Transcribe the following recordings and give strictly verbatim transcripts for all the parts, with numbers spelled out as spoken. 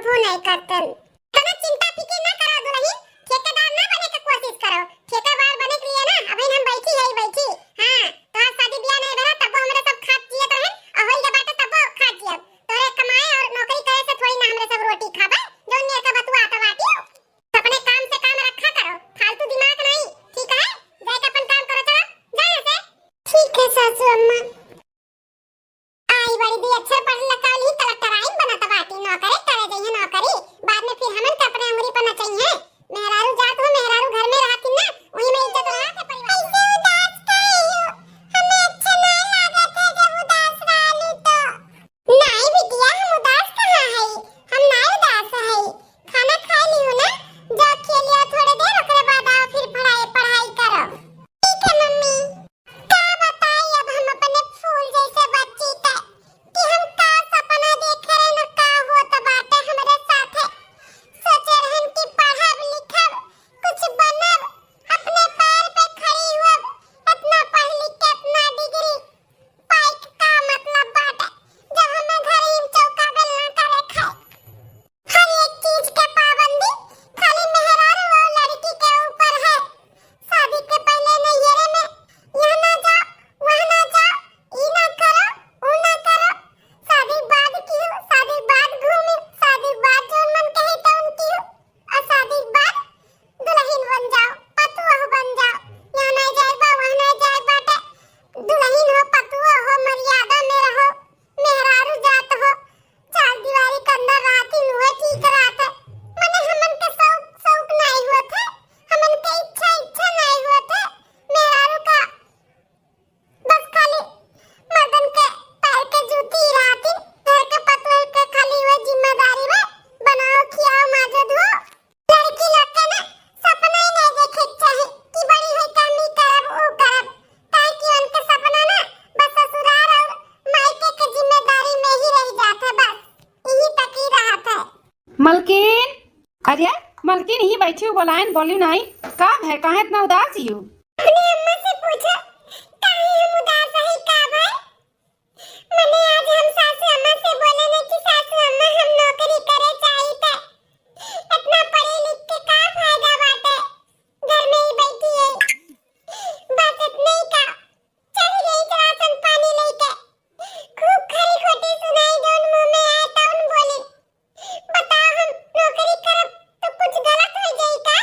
तू नहीं करतन। इतना चिंता फिकिर ना करो दुलहिन, ठेकेदार ना बने के कोसिस करो। ठेकेदार बने के लिए ना अभी हम बैठी है, बैठी। हाँ, तोहार शादी बियाह नहीं भरा, तब्बो हमरे सब खात जियत रहे, और होई के बाटे तब्बो खात जियब। तोरे कमाए और नौकरी करे से थोड़ी ना हमरे सब रोटी खाबे, जौन मेर का बतुआ आता बाटी। अपने काम से काम रखा करो, फालतू दिमाग नहीं, ठीक है? जाके अपन काम करो, चलो, जाओ यहाँ से। ठीक है सासू अम्मा। आई बड़ी दी अक्षर पढ़ लखावली, कलेक्टर आइन बनत बाटी, नौकरी करे जइहे नौकरी, बाद में फिर हमन के अपने अंगुरी पर नचइहे। मेहरारू जात हो, मेहरारू घर में रहती ना, वही में इज्जत रहा के परिवार। कैसे उदास काहे हो? हमें अच्छा ना लागत है जब उदास रहलू तो। नाई बिटिया, हम उदास कहाँ है? हम नाई उदास है। खाना खाई लियो ना, जा खेलिया थोड़े देर, ओकरे बाद आओ फिर पढ़ाई, पढ़ाई करो। ठीक है मम्मी। का बताई अब हम अपने फूल जैसे बच्ची के कि हम का सपना देखे रहे न का होत बाटे हमरे साथे। सोचे रहन कि पढ़ब लिखब, कुछ बनब, अपने पैर पे खड़ी हुअब, इतना पढ़ लिख के इतना डिग्री पाई के का मतलब बाटे, जब हमें घर ही में चौका बेलना करे खाए। हर एक चीज के पाबंदी खाली मेहरारू और लड़की के ऊपर है। शादी के पहले नैहरे में यह ना जाओ, वह ना जाओ, ई ना करो, ऊ ना करो। शादी बाद की हो, शादी बाद घूमी, शादी बाद जौन मन कहे तौन की हो। और शादी बाद दुलहिन बन जाओ, पतोह बन जाओ। यहाँ ना जाए बा, वहाँ ना जाए बाटे। दुलहिन हो, पतोह हो, मर्यादा में रहो। मेहरारू जात हो, चार दीवारी के अंदर रहती उहे ठीक रहत है। मने हमन के शौक, शौक नाई होत है, हमन के इच्छा, इच्छा नाई होत है। मेहरारू का बस खाली मर्दन के पैर के जूती रहती, घर के पतोह के खाली उहे जिम्मेदारी बा, बनाओ, खियाओ, माजो, धो। लड़की लोग के ना सपना ही नहीं देखे के चाही कि बड़ी होई के हम ई करब, ऊ करब, काहे कि उनके सपना ना बस ससुराल और मायके के जिम्मेदारी में ही रह जात है, बस यही तक ही रहत है। मलकिन, अरे मलकिन, यही बैठी हूँ, बोलायन, बोली नहीं, का है, काहे इतना उदास ही हो? अपने अम्मा से पूछो, काहे हम उदास है, का भाई? मने आज हम सासू अम्मा से बोले न कि सासू अम्मा हम नौकरी करे चाहित है। इतना पढ़े लिख के का फायदा बाटे? घर में ही बैठी है। बस इतने ही का। चली गई राशन पानी लेके। खूब खरी खोटी सुनाई जौन मुंह में आए तौन बोली। बताओ हम नौकरी करब तो कुछ गलत हो जाई का?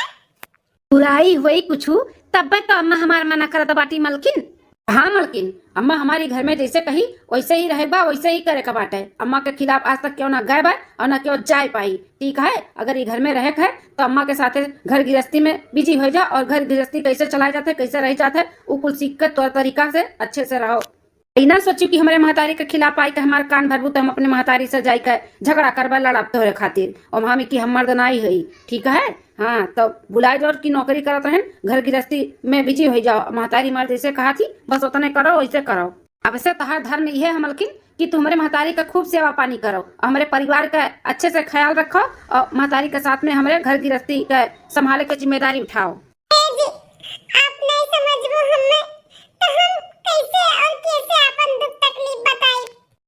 बुराई होई कुछु, तब्बे तो अम्मा हमार मना करत बाटी मलकिन। हाँ मलकिन, अम्मा हमारी घर में जैसे कही वैसे ही रहे बा, वैसे ही करे का बाटे। अम्मा के खिलाफ आज तक क्यों ना गए बा और ना क्यों जाए पाई। ठीक है, अगर ये घर में रहे के है तो अम्मा के साथे घर गृहस्थी में बिजी हो जा और घर गृहस्थी कैसे चलाए जाते, कैसे रह जाते, उ कुल सीख के तौर तरीका से अच्छे से रहो। ई ना सोचू कि हमरे महतारी के खिलाफ आई के हमार कान भरबू तो हम अपने महतारी से जाई के झगड़ा करबा, लड़ब तोहरे खातिर। और हम कि हम मर्द नाई हई, ठीक है? हाँ, तो बुलाए जोर की नौकरी करत रहन, घर गृहस्थी में बिजी हो जाओ। महतारी हमार जैसे कहा थी, बस उतने करो, वैसे करो। अब से तोहार धर्म इहे है मलकिन कि तू हमरे महतारी का खूब सेवा पानी करो, हमरे परिवार का अच्छे से ख्याल रखो और महतारी के साथ में हमरे घर गृहस्थी के संभाले के जिम्मेदारी उठाओ। ए जी, आप नहीं समझबो हमें, तो हम कैसे और कैसे अपन दुख तकलीफ बताई?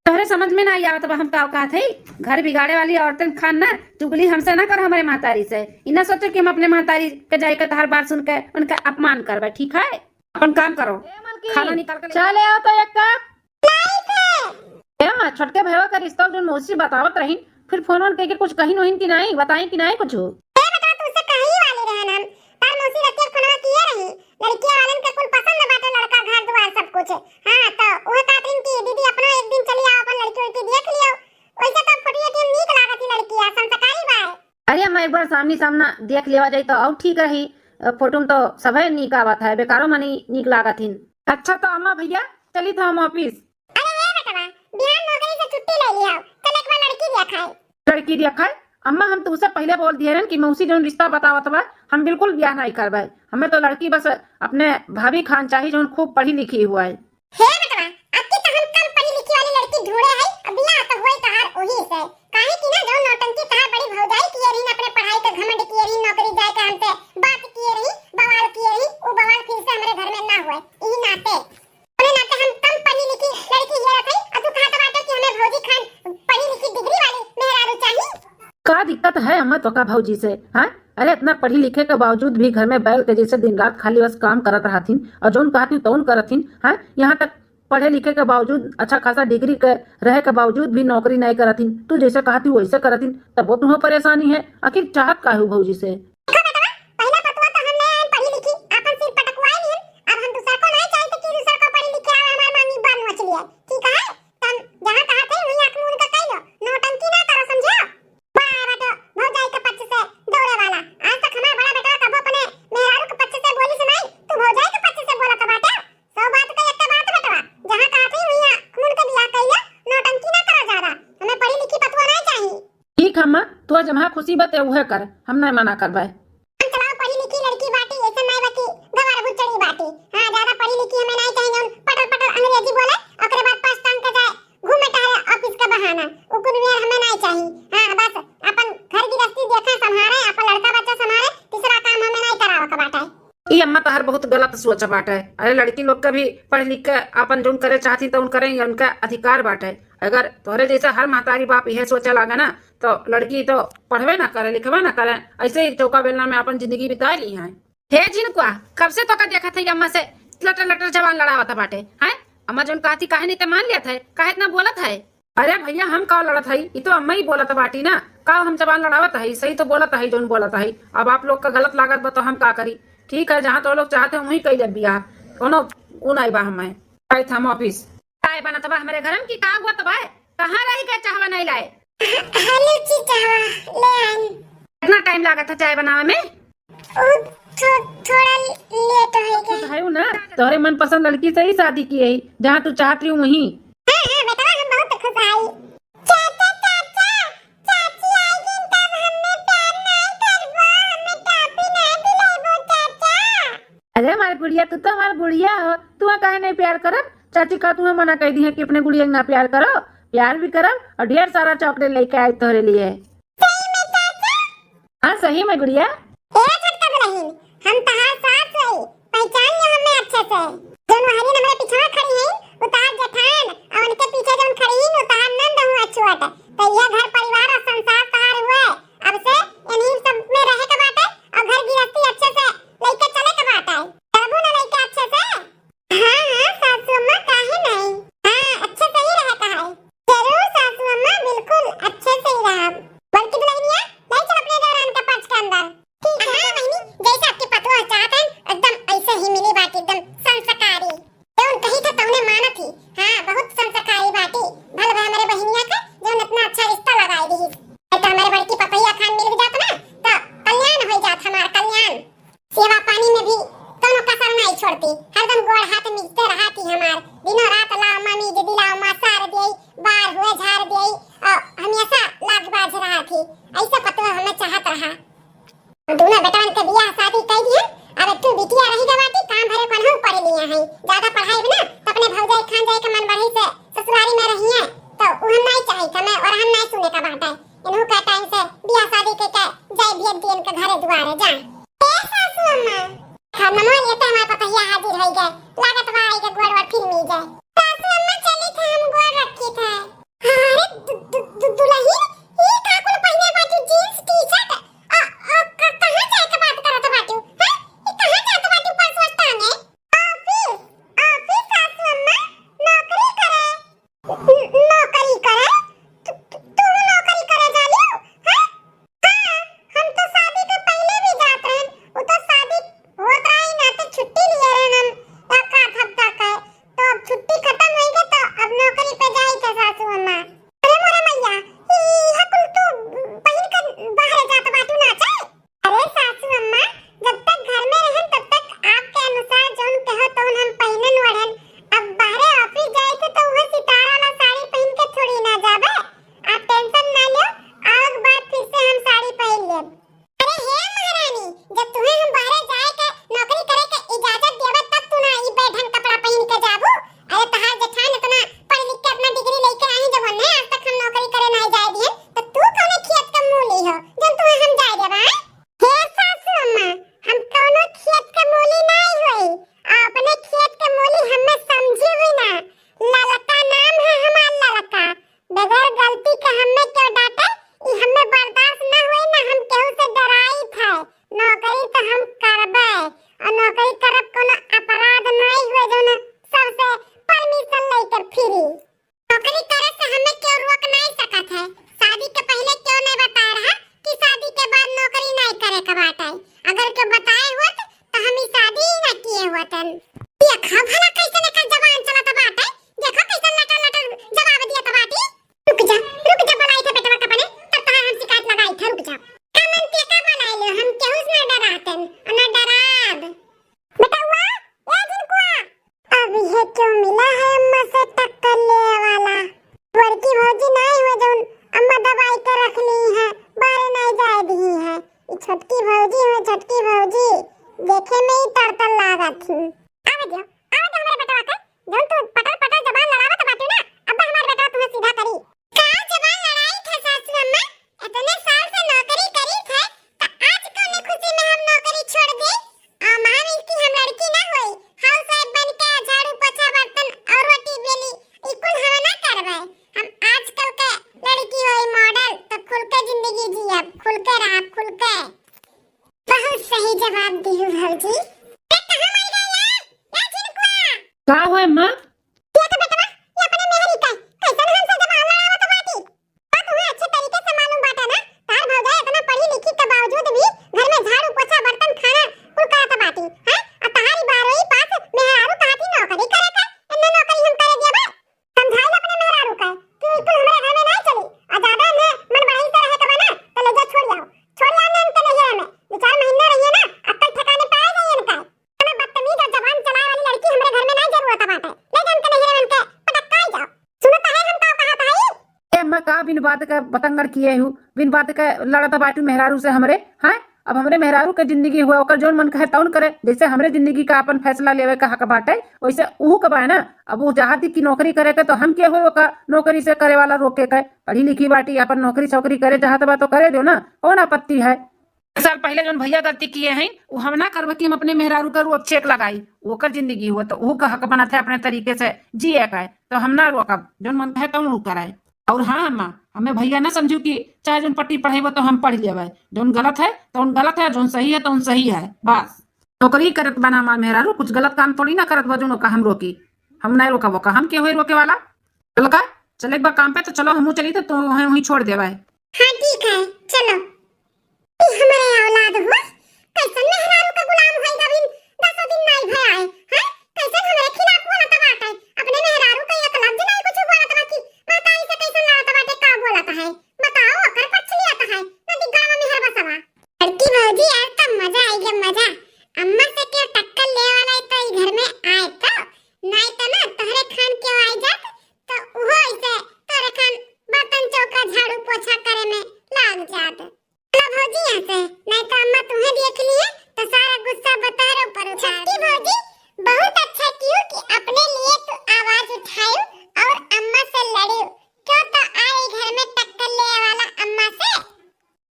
तोहरे समझ में ना आवत बा हम का कहत हई। घर बिगाड़े वाली औरतन खान ना चुगली हमसे ना करो, हमरे महतारी से। ई ना सोचो कि हम अपने महतारी के जाए के तोहार बात सुन के उनका अपमान करबे, ठीक है? अपन काम करो। ए मलकिन, खाना निकाल के ले। चाय ले आओ तो एक कप। ए माँ, छोटके भैया का रिश्ता जो मौसी बतावत रही, फिर फोन वोन कइके कुछ कहिन वहिन कि नाई, बताई कि नाई कुछ? ए बेटा, तुझसे कही वाली रहन हम, तार मौसी रतिया फोनवा किए रही, लड़किया वालन के कुल पसंद बाटे, लड़का, घर दुआर सब कुछ। हाँ, तो उहे कहत रही कि दीदी अपना एक दिन चली आओ, अपन लड़की उड़की देख लियो। वैसे तो फोटो वोटो नीक लागत ही लड़किया, संस्कारी बा। अरे अम्मा, एक बार सामने सामना देख लेवा जाई तो और ठीक रही। अ, फोटो में तो सभे नीक आवत है, बेकारो मनी नीक लागत हिन। अच्छा तो अम्मा भैया, चली था हम ऑफिस। अरे ए बेटवा, बिहान नौकरी से छुट्टी ले लिया, चल एक बार लड़की देखाए। लड़की देखाए? अम्मा, हम तुमसे पहले बोल दिए रहन कि मौसी जौन रिश्ता बतावत बा, हम बिल्कुल ब्याह नहीं करबे। हमें तो लड़की बस अपने भाभी खान चाही जौन खूब पढ़ी लिखी हुआ है। हे बेटवा, अबकी तो हम कम पढ़ी लिखी वाली लड़की ढूंढे हई, अब बियाह तो होई तहार ओही से। काहे कि ना जौन नौटंकी तहार बड़ी भौजाई किए रही, अपने पढ़ाई के घमंड किए रही, नौकरी जाए के हमसे बात किए रही, बवाल किए रही, उ बवाल फिर से हमरे घर में ना होए। इही नाते, अपने नाते हम कम पढ़ी लिखी लड़की ये रखई, और तू कहत बाटे कि हमें भौजी खान पढ़ी लिखी डिग्री वाली मेहरारू चाही। का दिक्कत है अम्मा तोका भौजी से, हाँ? अरे, इतना पढ़ी लिखे के बावजूद भी घर में बैल के जैसे दिन रात खाली बस काम करत रहथिन और जौन कहथिन तौन करथिन, हाँ? यहाँ तक पढ़े लिखे के बावजूद, अच्छा खासा डिग्री के रहे के बावजूद भी नौकरी नहीं करथिन, तू जैसे कहती वैसे करथिन, तब वो तुम्हें परेशानी है। आखिर चाहत का है भौजी से? देखो बेटवा, पहला पतवा तो हम नहीं आए पढ़ी लिखी, आपन सिर पटकवाए लिहन। अब हम दूसर को नहीं चाहिए कि दूसर को पढ़ी लिखी आवे हमार मांगी बाल नोच लिए, ठीक है? तम जहाँ कहा थे वहीं आँख मूंद के कह लो, नौटंकी ना करो, समझे? बड़ा है बेटो, भौजाई के पक्ष से दौड़े वाला। आज तक हमार बड़ा बेटवा कबो अपने मेहरारू के पक्ष से बोली सुनाई, तू भौजाई के पक्ष से बोलत बाटे। सौ बात का एक बात बेटवा, जहाँ कहा थे वहीं आँख मूंद के बियाह कह लो, नौटंकी ना करो ज्यादा। हमें पढ़ी लिखी पतवा नहीं चाहिए। ठीक है अम्मा, तोर जम्हा खुशी बा ते उहे कर, हम नहीं मना करबे। हम चलाओ पढ़ी लिखी लड़की बाटी, ऐसे नहीं बा कि गवार बुचड़ी बाटी। हाँ, ज्यादा पढ़ी लिखी हमें नहीं चाहिए, जौन पटर पटर अंग्रेजी बोले, ओकरे बाद पास टांग के जाए घूमे टहरे ऑफिस के बहाना, उ कुल नियर हमें नहीं चाहिए। हाँ, बस अपन घर गृहस्थी देखे, संभारे, अपन लड़का बच्चा संभारे, तीसरा काम हमें नहीं करावे के बाटे। ई अम्मा तोहार बहुत गलत सोच बाटे। अरे लड़की लोग के भी पढ़ लिख के आपन जौन करे चाहती तौन करे, उनका अधिकार बाटे। अगर तोहरे जैसा हर महतारी बाप यह सोचे लागे ना तो लड़की तो पढ़बे ना करे, लिखबे ना करे, ऐसे ही चौका बेलना में आपन जिंदगी बिता ली है। हे जिनकुआ, कब से तोका देखत है अम्मा से लटर लटर जबान लड़ावत बाटे, हैं? अम्मा जौन कहती काहे नहीं ते मान लेत है, काहे इतना बोलत है? अरे भैया, हम का लड़त हई? ई तो अम्मा ही बोलत बाटी ना, का हम जबान लड़ावत हई? सही तो बोलत हई, जौन बोलत हई। अब आप लोग का गलत लागत बा तो हम का करी? ठीक है, जहाँ तो लोग चाहते हैं वहीं कइले बियाह, कोनो उ नाई बा हमें। जाइत हम ऑफिस। चाय बनत बा हमरे घर में कि का हुआ त बा? कहाँ रही के चाहवा नहीं लाए? हेलो जी, चाहवा ले आई। कितना टाइम लागत है चाय बनावे में? उ थो-, थोड़ा लेट हो गया। खुश है ना, तोहरे मनपसंद लड़की से ही शादी की है, जहाँ तू चाहत रही वहीं। हाँ, हाँ, बेटवा, हम बहुत खुश आई। चाचा, चाचा, चाची आएगी तब हमें प्यार नहीं करबो, हमें टॉफी नहीं दिलाबो, चाचा। अरे हमार गुड़िया, तू तो हमार गुड़िया हो, तू काहे नहीं प्यार करब? चाची का तुम्हें मना कर दी है कि अपने गुड़िया के ना प्यार करो? प्यार भी करब और ढेर सारा चॉकलेट लेके आए तोहरे लिए। सही में चाचा? हाँ, सही में गुड़िया। ए छोटका दुलहिन, हम तहार सास हई, पहचान ले हमें अच्छे से। जौन वहरिन हमरे पिछवा खड़ी हैं, उ तहार जेठान, और उनके पीछे जौन खड़ी हैं, उ तहार नंद हुआ छुअट। तो यह घर परिवार और संसार तहार हुए। अब से इन्हीं सब में रहे के बाटे और घर गृहस्थी अच्छे से लेके चले के बाटे। करबू ना लेके अच्छे से? हाँ, हाँ, सासू अम्मा, काहे नहीं? हाँ, अच्छे से ही रहे का है। जरूर सासू अम्मा, बिल्कुल अच्छे से ही रहा। बड़की दुलहिनिया, ले चल अपने देवरान के पर्स के अंदर। ठीक है। हाँ, बहिनी, जैसे आपके पतोह चाहत हैं, एकदम ऐसे ही मिली बाटी, एकदम संस्कारी। जौन कही था तौने मानत ही। हाँ, बहुत संस्कारी बाटी। भल भा हमारे बहिनिया के, जौन इतना अच्छा रिश्ता लगाई दी। तो हमारे बड़की पतोहिया खान मिल जात ना, तो कल्याण हो जात हमार, कल्याण। सेवा पानी में भी कौनो कसर नहीं छोड़ती, हरदम गोड़ हाथ मिलते रहती हमार। दिनों रात लाओ मम्मी जी, दिलाओ माँ, सार देई, बार हुए झार देई, और हमेशा लाग बाज रहती। ऐसा पतवा हमें चाहत रहा। दोनों बेटवन के बियाह शादी कर दिए, अब एक ठो बिटिया रही गवाती, काम भरे कोनहु पढ़ लिए हैं, ज्यादा पढ़ाई भी ना, तो अपने भौजाई खान जाए के मन बढ़ई से ससुरारी में रहिए, तो उ हम नहीं चाही हमें, और हम नहीं सुने का बात है। इन्हों का टाइम से बियाह शादी के, के जाए भेज दिए इनके घरे दुआरे, जाए। ए सासू अम्मा, खाना मोल ये तो हमारे पतहिया हाजिर हो गए, लागत बा आई के गोड़ वोड़ फिर मिल जाए। सासू अम्मा चली थे, हम गोड़ रखी थे। अरे दु-, दु-, दु-, दुलहिन, ई का कुल पहिने बाटू, जींस टी-शर्ट? आ, आ, क-, कहाँ जाए के बात करत बाटू? हैं? ई कहाँ जात बाटू पर्स वर्स टांगे? ऑफिस, ऑफिस सासू अम्मा, नौकरी करे। न-, नौकरी करे? तू, तू, तू नौकरी करे जालियो? हैं? हाँ, हम तो शादी के पहिले भी जात रहन। उ तो शादी होत रही ना तो छुट्टी लिए रहन हम एक आध हफ्ता का। तो अब छुट्टी खत्म होई गई तो अब नौकरी पे जाई थे सासू अम्मा। अरे मोरे मैया, ई, ई हकुल तू पहिन के बाहर जात बाटू नाचे? अरे सासू अम्मा, जब तक घर में रहन तब तक आपके अनुसार जौन कहो तौन हम पहिनन ओढ़न। अब बाहरे ऑफिस जाए थे तो वह सितारा वाला साड़ी पहन के थोड़ी ना जाबे। आप टेंशन ना लो, आवे के बाद फिर से हम साड़ी पहन लेब। अरे हे महारानी, जब तुम्हें हम बाहरे जाए के नौकरी करे के इजाजत देबे तब तू ना ई बेढंग कपड़ा पहन के जाबू। अरे तहार जेठान इतना पढ़ लिख के अपना डिग्री लेके आई जब उन्हें आज तक हम नौकरी करे ना जाए दिए, तो तू कौने खेत के मूली हो जौन तुम्हें हम जाए देबा? हे सासू अम्मा, हम कौनो खेत के मूली नहीं होई, आ अपने खेत के मूली हमें समझी हुई ना। ललका नाम है हमार ललका, बगैर गलती के हमें क्यों डांटे, ई हमें बर्दाश्त हम्म, आवे दियो, आवे दियो हमरे बेटवा के, जौन तू पटर पटर जबान लड़ावत बाटू ना, अब हमार बेटवा तुम्हें सीधा करी। का जबान लड़ाई थे सासू अम्मा? इतने साल से नौकरी करी थे, तो आज कौने खुशी में हम नौकरी छोड़ दे? आ, मान ली कि हम लड़की ना होई, हाउस वाइफ बन के झाड़ू पोछा बर्तन और रोटी बेली, ई कुल हम ना करबे। हम आजकल के लड़की होई मॉडल, तो खुल के जिंदगी जियब, खुल के रहब, खुल के। बहुत सही जवाब दिहू भौजी। ए, कहाँ मर गया यार? या झिनकुआ? का होए माँ? ये तो बेटवा, ये अपने मेहरी का, कैसन हमसे जबान लड़ावत बाटी? बात तुम्हें अच्छे तरीके से मालूम बाटे ना, तार भौजाई इतना पढ़ी लिखी के बावजूद भी घर में झाड़ू पोछा बर्तन खाना कुल करत बाटी, हैं? आ तहारी बारहवीं पास मेहरारू कहती नौकरी करे के, इन्ने नौकरी हम करे देबे? समझाई अपने मेहरारू का कि ई कुल हमरे घर में ना चली, आ ज्यादा इन्हें मन बढ़ाई से रहे के बा ना, तो ले जा छोड़ आओ, छोड़ आओ ना इनके नैहरे में, दो चार महीना रहिए ना, अक्ल ठिकाने पे आ जाइए इनका। इतना बदतमीज और जबान चलाए वाली लड़की हमरे घर में ना जरूरत बाटे, ले जा इनके नैहरे में, इनके पटक के आई जाओ। सुनो तो है हम का कहत हई। ए अम्मा, का बिन बात के बतंगड़ किए हू, बिन बात के लड़त बाटू मेहरारू से हमरे, हैं? अब हमरे मेहरारू के जिंदगी हुआ, ओकर जौन मन कहे तौन करे। जैसे हमरे जिंदगी का अपन फैसला लेवे का हक बाटे, वैसे उहू के बाय ना। अब वो चाहती कि नौकरी करे के, तो हम के हुए ओकर नौकरी से करे वाला रोके के? पढ़ी लिखी बाटी, अपन नौकरी सौकरी करे चाहत बा तो करे दो ना, कौन आपत्ति है? एक साल पहले जौन भैया गलती किए हैं, वो हम ना करबे कि हम अपने मेहरारू का रोज चेक लगाई। ओकर जिंदगी हुआ तो उहू का हक बनत है अपने तरीके से जिए का, तो हम ना रोकब, जौन मन कहे तौन उ कराए। और हाँ अम्मा, हमें भैया ना समझू कि चाहे जौन पट्टी पढ़ाई तो हम पढ़ लेबै, जौन गलत है तौन गलत है, जौन सही है तौन सही है, बस। नौकरी करत बा ना हमार मेहरारू, कुछ गलत काम थोड़ी ना करत बा जौन ओका हम रोकी। हम नहीं रोकब ओका, हम के होई रोके वाला? चलो का, चले एक बार काम पे तो चलो, हमहू चली तो, तो वहीं, वहीं छोड़ देबै। हाँ ठीक है, चलो। ई हमरे औलाद हुआ, कैसन मेहरारू का गुलाम होई गविन, दसो दिन नाई भय आए, हैं? कैसन हमरे खिलाफ बोलत बाटे? अपने मेहरारू का एक लफ्ज नाई कुछ बोलत बा कि महतारी से कैसन लड़त बाटे, का बोलत है? बताओ, ओकर पक्ष लियत है, ना दिग्गा में मेहर बसवा। बड़की भौजी, आज तो मजा आई गया, मजा। अम्मा से केहू टक्कर ले वाला है तो ई घर में आए तो, नाई तो ना तोहरे खान केहू आई जात तो उहो ऐसे तोहरे खान बर्तन चौका झाड़ू पोछा करे में लाग जात। चलो भौजी यहाँ से, नहीं तो अम्मा तुम्हें देख लिए तो सारा गुस्सा बतहरे ऊपर उतार। छोटकी भौजी, बहुत अच्छा कियो कि अपने लिए तू आवाज उठायो और अम्मा से लड़ियो। क्यों तो आई घर में टक्कर ले वाला अम्मा से।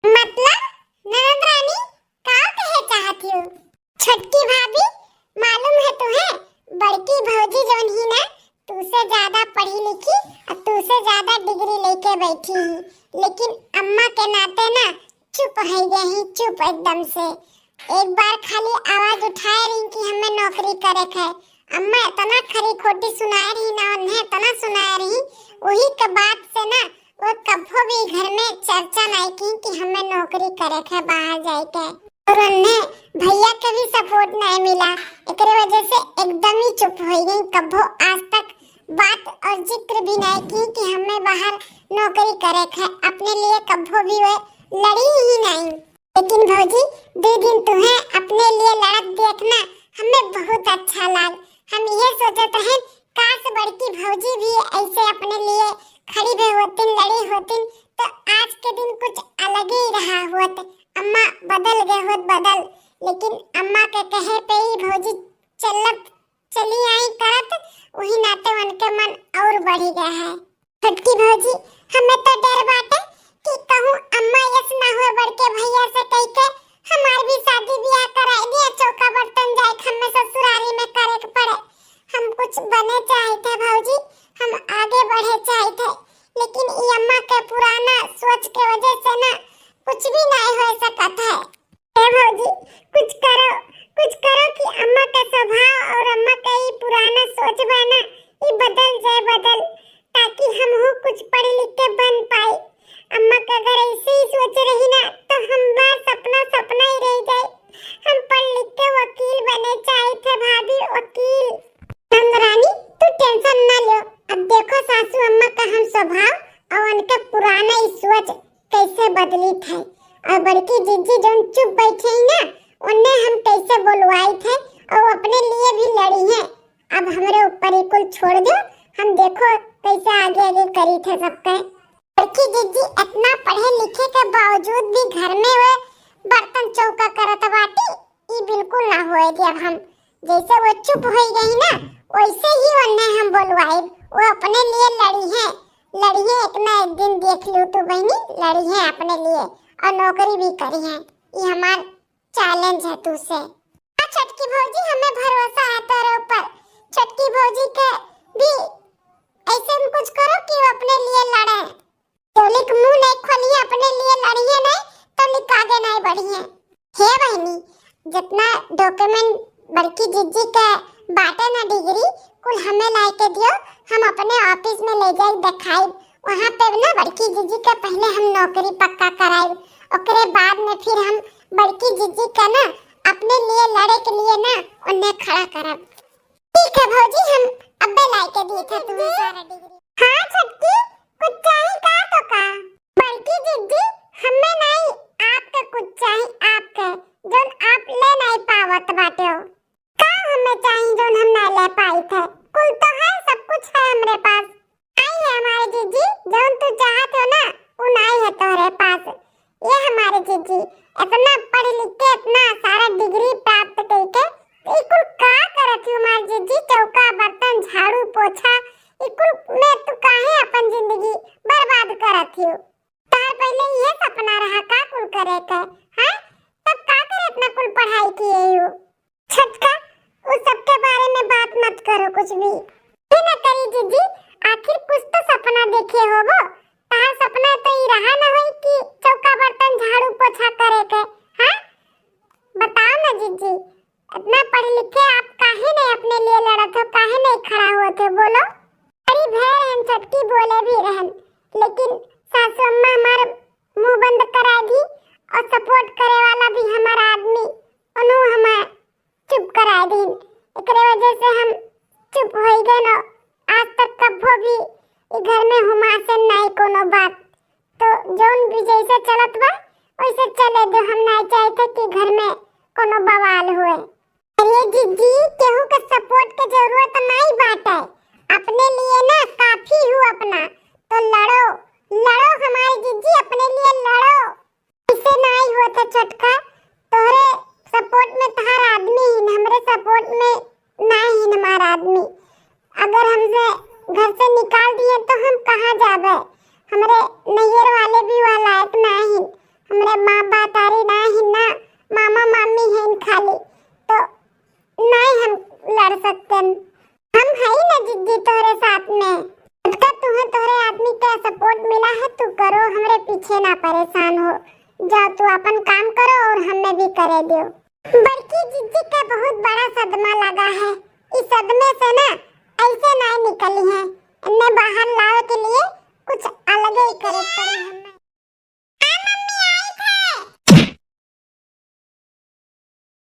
मतलब ननद रानी का कहे चाहत हो? छोटकी भाभी, मालूम है तुम्हें, बड़की भौजी जौन ही ना, तू से ज्यादा पढ़ी लिखी और तू से ज्यादा डिग्री लेके बैठी ही, लेकिन अम्मा के नाते ना चुप है गई ही, चुप एकदम से। एक बार खाली आवाज उठाए रही कि हमें नौकरी करे के है। अम्मा इतना खरी खोटी सुनाए रही ना, उन्हें इतना सुनाए रही, वही के बात से ना वो कभो भी घर में चर्चा नहीं की कि हमें नौकरी करे के, बाहर जाए के। और उन्हें भैया के भी सपोर्ट नहीं मिला, एकरे वजह से एकदम ही चुप हो गई। कभो आज तक बात और जिक्र भी नहीं की कि हमें बाहर नौकरी करे के, अपने लिए कभो भी वो लड़ी ही नहीं। लेकिन भौजी, दो दिन तुम्हें अपने लिए लड़त देखना हमें बहुत अच्छा लाग। हम ये सोचत हैं, काश बड़की भौजी भी ऐसे अपने लिए खड़ी भी होतिन, लड़ी होतिन, तो आज के दिन कुछ अलग ही रहा होत। अम्मा बदल गए होत, बदल। लेकिन अम्मा के कहे पे ही भौजी चलत चली आई करत, वही नाते उनके मन और बढ़ी गया है। छोटकी भौजी, हमें तो डर बाटे कि कहूँ अम्मा यस ना हुए बड़के भैया से कह के हमार भी शादी ब्याह कराई दिया, चौका बर्तन जाए के हमें ससुरारी में करे के पड़े। हम कुछ बने चाहे थे भौजी, हम आगे बढ़े चाहे थे, लेकिन ई अम्मा के पुराना सोच के वजह से ना कुछ भी नहीं हो सकत है। ए भौजी, कुछ करो, कुछ करो कि अम्मा का स्वभाव और अम्मा का ई पुराना सोच बा ना, ई बदल जाए, बदल, ताकि हमहू कुछ पढ़ लिख के बन पाई। अम्मा का अगर ऐसे ही सोच रही ना, तो हम बस अपना सपना ही रह जाए। हम पढ़ लिख के वकील बने चाहे थे भाभी, वकील। नंद रानी, तू टेंशन ना लो। अब देखो सासू अम्मा का हम स्वभाव और उनके पुराना ई सोच कैसे बदली थे। और बड़की जिज्जी जौन चुप बैठी है ना, उन्हें हम कैसे बोलवाई थे और अपने लिए भी लड़ी है। अब हमरे ऊपर ही कुल छोड़ दो, हम देखो कैसे आगे आगे करी थे सबके। बड़की जिज्जी इतना पढ़े लिखे के बावजूद भी घर में वो बर्तन चौका करत बाटी, ई बिल्कुल ना होए दे। अब हम जैसे वो चुप होइ गई ना, वैसे ही उन्हें हम बोलवाइब। वो अपने लिए लड़ी है, लड़ी है, एक ना एक दिन देख लू तू बहनी, लड़ी है अपने लिए और नौकरी भी करी है। ये हमार challenge है तू से। हाँ छोटकी भौजी, हमें भरोसा है तोरे ऊपर। छोटकी भौजी के भी ऐसे हम कुछ करो कि वो अपने लिए लड़े। तोलिक मुंह नहीं खोलिए, अपने लिए लड़िए नहीं, तोलिक आगे नहीं बढ़िए। हे बहनी, जितना document बड़की जिज्जी के बाटे ना, degree, कुल हमें लाए के दियो, हम अपने office में ले जाए दिखाई। वहाँ पे ना बड़की जिज्जी के पहले हम नौकरी पक्का कराई, ओकरे बाद में फिर हम बड़की जिज्जी के ना अपने लिए लड़े के लिए ना उन्हें खड़ा करब। ठीक है भौजी, हम अब्बे लाई के दी थे तुम्हें सारा degree। हाँ छोटकी, कुछ चाही का तो का? बड़की जिज्जी, हमें नहीं, आपके कुछ चाही, आपके, जौन आप ले नहीं पावत बाटे हो। का हमें चाही जौन हम नहीं ले पाई थे? कुल तो है, सब कुछ है हमरे पास। आई है हमारे जिज्जी, जौन तू चाहत हो ना, उ नहीं है तोहरे पास। ये हमारे जिज्जी, इतना पढ़ लिख के, इतना सारा degree प्राप्त करके, ई कुल का करत हो हमारे जिज्जी? चौका, बर्तन, झाड़ू, पोछा, ई कुल में तू काहे अपन जिंदगी बर्बाद करत हो? तार पहले ये सपना रहा का कुल करे के, हैं? तब का करे इतना कुल पढ़ाई किए हो? छोटका, उस सब के बारे में बात मत करो कुछ भी। ये ना करी जिज्जी, आखिर कुछ तो सपना देखे होबो। तार सपना तो ई रहा ना होई कि चौका बर्तन झाड़ू पोछा करे के, हाँ? बताओ ना जिज्जी, इतना पढ़े लिखे आप काहे नहीं अपने लिए लड़त हो, काहे नहीं खड़ा होत हो, बोलो? बड़ी भैर हम छोटकी बोले भी रहन, लेकिन सासू अम्मा हमार मुंह बंद करा दी और support करे वाला भी हमार आदमी, उन्हों हमें चुप कराए दीन। एकरे वजह से हम चुप होई गए न। आज तक कभो भी ई घर में हुमासन नाई कोनो बात। तो जौन भी जैसे चलत बा, वैसे चले दो। हम नाई चाहते कि घर में कोनो बवाल हुए। अरे जिज्जी, केहू के support के जरूरत नाई बाटे। अपने लिए ना काफी हूँ अपना। तो लड़ो, लड़ो हमारी जिज्जी, अपने लिए लड़ो। इसे नाई होत है छोटका, तोहरे support में तहार आदमी ही न, हमरे support में नाई ही न हमार आदमी। अगर हमसे घर से निकाल दिए तो हम कहाँ जाबे? हमरे नैयर वाले भी वह लायक नाई ही, हमरे माँ बातारी नाई ही ना, मामा मामी हैं खाली, तो नाई हम लड़ सकते हैं। हम हई ना जिज्जी तोहरे साथ में। छोटका, तुम्हें तोहरे आदमी का support मिला है, तू करो, हमरे पीछे ना परेशान हो। जाओ तू अपन काम करो और हमें भी करे दो। बड़की जिज्जी का बहुत बड़ा सदमा लगा है। इस सदमे से ना ऐसे ना निकली है। इन्हें बाहर लावे के लिए कुछ अलग ही करे पड़ी हमें। हाँ मम्मी, आई थे।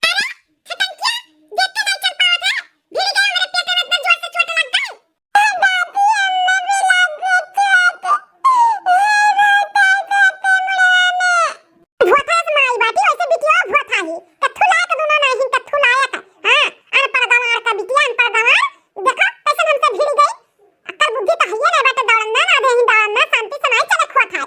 अरे, छटंकिया, देख के नहीं चल पावत है। भिड़ गया हमरे पेट में, इतना जोर से चोट लग गई। ए दादी, हमें भी लग गई चोट। ए दादा, चोट मुड़वा में। भोथा से माई बाटी, वैसे बिटिया भोथा ही। कत्थू लायक दोनों नहीं, कत्थू लायक। हाँ, अनपढ़ गंवार का बिटिया, अनपढ़ गंवार। देखो, कैसे हमसे भिड़ गई। अक्कल बुद्धि तो हइये नहीं बाटे, दौड़न ना, ना देही दौड़न ना, शांति से नहीं चले खोत है।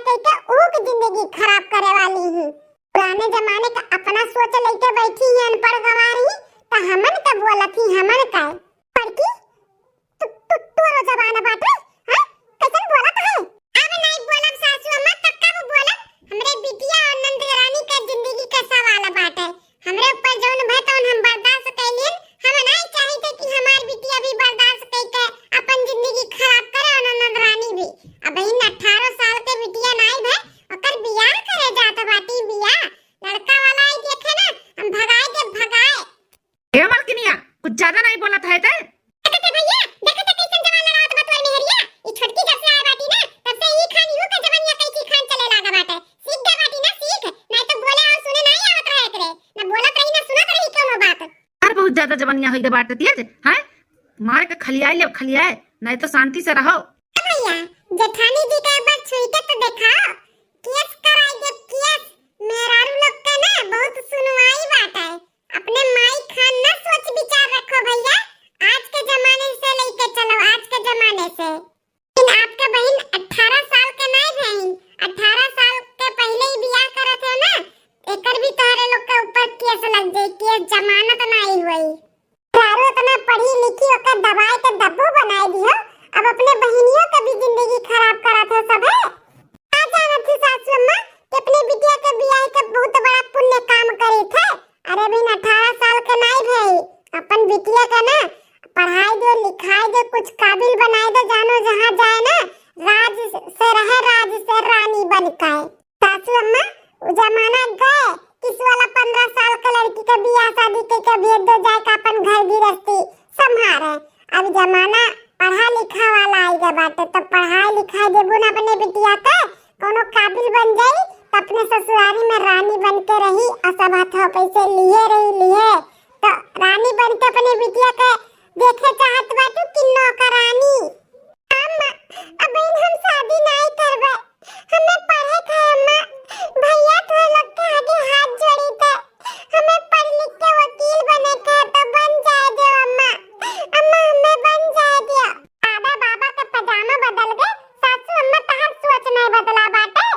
कह के ऊ के जिंदगी खराब करे वाली ही। पुराने जमाने का अपना सोच लेके बैठी ही अनपढ़ गंवार ही, त हमन का बोलत ही, हमन का। बड़की, तू, तू, तोरो जबान बाटे, हैं? कैसन बोलत है? अब नहीं बोलब सासू अम्मा, त कब बोलब? हमरे बिटिया और नंद रानी का जिंदगी का सवाल बाटे। हमरे ऊपर जौन भय तौन हम बर्दाश्त कैलियन, हम नहीं चाहित कि हमार बिटिया भी बर्दाश्त कई के अपन जिंदगी खराब करे और नंद रानी भी। अब इन अठारह साल के बिटिया नहीं भय, ओकर बियाह करे जात बाटी बियाह। लड़का वाला आई देखे ना, हम भगाए दे भगाए। ए मलकिनिया, कुछ ज्यादा नहीं बोलत है ते? देखत है भैया, देखत है कैसन जवान लड़ावत बा तोर मेहरिया। ई छोटकी जब से आए बाटी ना, तब से ई खान इहू के जवनिया कैची खान चले लागा बाटे। सीख गए बाटी ना, सीख, नहीं तो बोले और सुने नहीं आवत रहे एकरे। ना बोलत रही ना सुनत रही कोनो बात। अरे बहुत ज्यादा जवनिया होई गए बाटे तेज, हैं? मार के खलियाए ले खलियाए, नहीं तो शांति से रहो। ए भैया, जेठानी जी का एक बार छुई के तो देखाओ, केस कराई दे केस। मेहरारू लोग के ना बहुत सुनवाई बाटे। अपने माई खान ना सोच विचार रखो भैया, आज के जमाने से लेके चलो, आज के जमाने से। लेकिन आपके बहिन अठारह साल के नहीं भइन, अठारह साल के पहले ही बियाह करत है ना, एकर भी तोहरे लोग के ऊपर केस लग जाई, केस जमानत नहीं हुई। मेहरारू इतना पढ़ी लिखी ओकर दबाए के दब्बू बनाए दियो, अब अपने बहिनियों के भी जिंदगी खराब करत है सब है। का जानत थी सासू अम्मा कि अपने बिटिया के बियाह के बहुत बड़ा पुण्य काम करी थे। अरे बिन अठारह साल के नहीं भई, अपन बिटिया के ना पढ़ाई दियो, लिखाई दियो, कुछ काबिल बनाए दो, जानो जहाँ जाए ना राज से रहे, राज से रानी बन के। सासू अम्मा, उ जमाना गए कि सोलह पन्द्रह साल के लड़की के बियाह शादी के, के भेज दो जाए के अपन घर गृहस्थी संभारे। अब जमाना पढ़ा लिखा वाला आई गए बाटे, तो पढ़ाई लिखाई देबू ना अपने बिटिया के, कोनो काबिल बन जाई, तो अपने ससुरारी में रानी बन के रही, और सब हथवा पैसे लिए रही, लिए। तो रानी बन के अपने बिटिया के देखे चाहत बाटू कि नौकरानी? अम्मा, अब हम शादी नाई करबे, हमें पढ़े के है अम्मा। भैया तोहे लोग के आगे हाथ जोड़ी थे, हमें पढ़ लिख के वकील बने के है तो बन जाए दियो अम्मा। अम्मा हमें बन जाए दियो। दादा बाबा के पजामा बदल गए, सासू अम्मा तहार सोच नहीं बदला बाटे।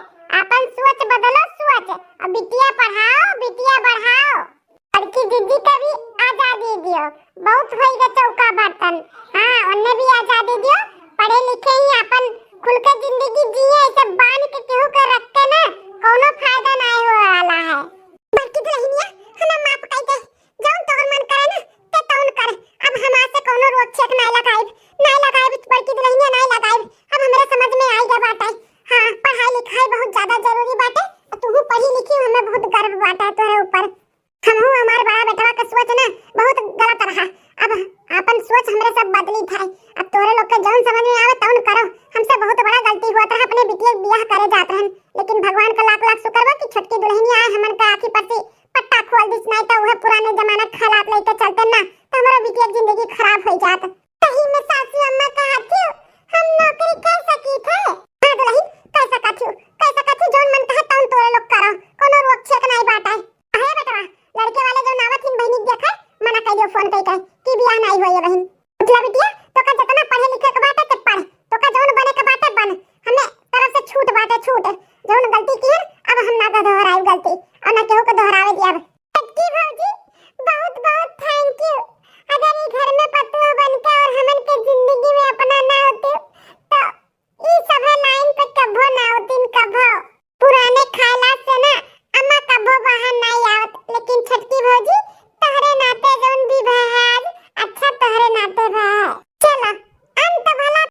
अपन सोच बदलो सोच, अब बिटिया पढ़ाओ, बिटिया बढ़ाओ। बड़की दीदी के भी आजादी दियो, बहुत होई गए चौका बर्तन। हाँ, उन्हें भी आजादी दियो, पढ़े लिखे ही अपन खुल के जिंदगी जिए, ऐसे बांध के केहू के रख के ना कोनो फायदा ना होए वाला है। बड़की दुल्हनिया, हमें माफ कर दे, जौन तोहर मन करे ना, ते तौन कर। अब हमार से कोनो रोक छेक नहीं लगाइब, नहीं लगाइब, बड़की दुल्हनिया नहीं लगाइब। अब हमरे समझ में आई गए बाटे। हाँ, पढ़ाई लिखाई बहुत ज्यादा जरूरी बाटे, तू पढ़ी लिखी, हमें बहुत गर्व बाटे तोहरे ऊपर। हमहू हमार बड़ा बेटवा के सोच ना बहुत गलत रहा। अब आपन सोच हमरे सब बदली था। अब तोरे लोग के जौन समझ में आवे तौन करो। हमसे बहुत बड़ा गलती हुआ था, अपने बिटिया के बियाह करे जात रहन, लेकिन भगवान का लाख लाख शुक्र बा कि छोटकी दुल्हनिया आए हमन का आँखी पर से पट्टा खोल दिस, नहीं तो वह पुराने जमाना के हालात लेके चलते ना तो हमारा बिटिया की जिंदगी खराब हो जात। सही में सासू अम्मा कहा थी, हम नौकरी कर सकी थे। हाँ दुल्हन, कर सका थी, कर सका थी, जौन मन कहा तौन तोरे लोग करो, कोनो रोक छेक नहीं बाटे। अहे बेटवा, लड़के वाले जौन आवत हिन बहिनी के देखे, मना कर दियो फोन पे के कि बियाह नहीं होए बहिन। बुझला बिटिया, तोका जितना पढ़े लिखे के बाटे ते पढ़, तोका जौन बने के बाटे बन, हमें तरफ से छूट बाटे छूट। जौन गलती की है, अब हम ना दोहराई गलती और ना केहू के दोहरावे दिया।